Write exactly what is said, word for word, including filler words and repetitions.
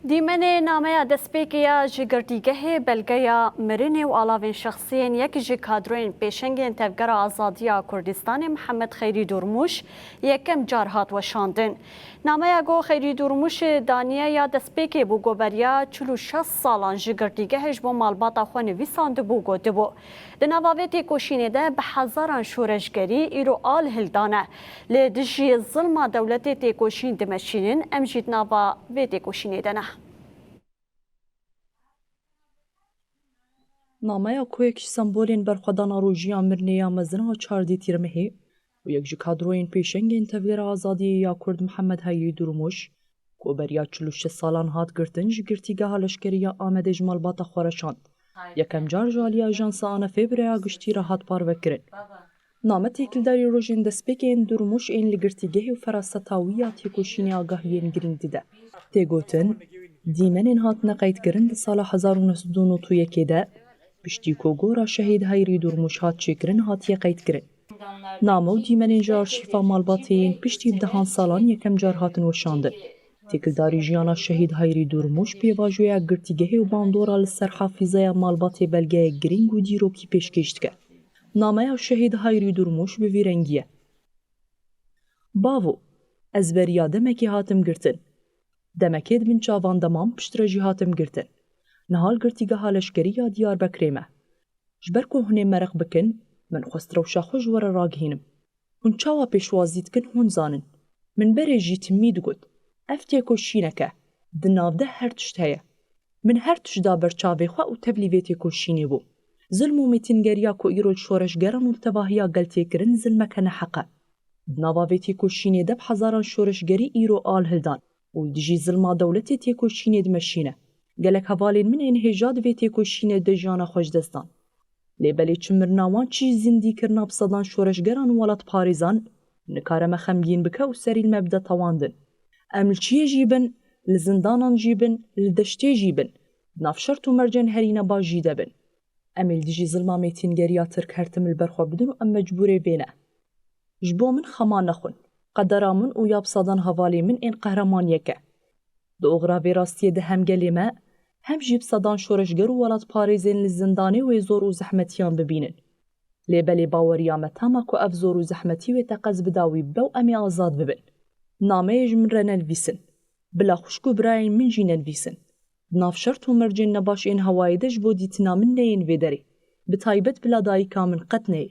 Dîmenê nameya destpêkê ya ji girtîgehê, belgeya mirinê û alavên şexsiyên yek ji kadroyên pêşengên Tevgera Azadiya Kurdistanê Mihemed Xeyrî Durmuş yekem car hat weşandin. Nameya ku Xeyrî Durmuş daniye ya destpêkê bû ku beriya çil û şeş salan ji girtîgehê ji bo malbata xwe nivîsandibû, gotibû, di nava vê têkoşînê de bi hezaran şoreşgerî îro al hildane. Li dijî zilma dewletê têkoşîn dimeşînin, em jî di nava vê têkoşînê de ne. Nameya ku yek ji sembolên berxwedana rojiya mirinê ya mezin a çardê Tîrmehê û yek ji kadroyên pêşengên Tevgera Azadiyê ya Kurd Mihemed Heyrî Durmuş, ku beriya çil û şeş salan hat girtin, ji Girtîgeha Leşkerî ya Amedê ji malbata xwe re şand. Yekem car ji alî Ajansa Anafê bi rêya giştî re hat parvekirin. Name têkildarî rojên destpêkê yên Durmuş ên li girtîgehê û feraseta wî ya têkoşînê agahiyên girîng dide. Tê gotin, dîmenên hatine qeydkirin di sala hezar û neh sed û nod û yekê de, piştî ku gora Şehîd Heyrî Durmuş hat çêkirin, hatiye qeydkirin. Name û dîmenên ji arşîfa malbatê yên piştî bi dehan salan yekem car hatin weşandin. Têkildarî jiyana Şehîd Heyrî Durmuş pêvajoya girtîgehê û bandora li ser hafîzeya malbatê belgeyek girîng û dîrokî pêşkêş dike. Nameya Şehîd Heyrî Durmuş bi vî rengî ye. Bavo, ez beriya demekê hatim girtin. Demekê di bin çavan de mam, piştre jî hatim girtin. Niha li Girtîgeha Leşkerî ya Diyarbekirê me. Ji ber ku hûn ê meraq bikin, min xwest rewşa xwe ji we re ragihînim. Hûn çawa pêşwazî dikin, hûn zanin. Min berê jî timî digot, ev têkoşînek e, di nav de her tişt heye. Min her tişt da ber çavê xwe û tevlî vê têkoşînê bûm. Zilm û mêtingeriya ku îro li şoreşgeran û li tevahiya gel tê kirin, zilmeke neheq e. Di nava vê têkoşînê de bi hezaran şoreşgerî îro al hildan û li dijî zilma dewletê têkoşînê dimeşîne. Gelek hevalên min ên hêja di vê têkoşînê de jiyana xwe ji dest dan. Lê belê çi mirina wan, çi jî zindîkirina bi sedan şoreşgeran û welatparêzan nikare me xemgîn bike û serî li me bide tewandin. Em li çiyê jî bin, li zindanan jî bin, li deştê jî bin, di nav şert û mercên herî nebaş jî de bin. Em ê li dijî zilma mêtîngeriya Tirk her tim li ber xwe bidin û em mecbûrê vê ne. Ji bo min xema nexwin. Qedera min û ya bi sedan hevalên min ên qehreman yek e. Di oxira vê rastiyê de hem gelê me, hem jî bi sedan şoreşger û welatparêzên li zindanê wê zor û zehmetiyan bibînin. Lê belê baweriya me tam e ku ev zor û zehmetî wê teqez bida wî bibe û em ê azad bibin. Nameyê ji min re nenivîsin. Bila xwişk û birayên min jî nenivîsin. Di nav şert û mercên nebaş ên hewayê de ji bo dîtina min neyên vê derê. Bi taybet bila dayika min qet neyê.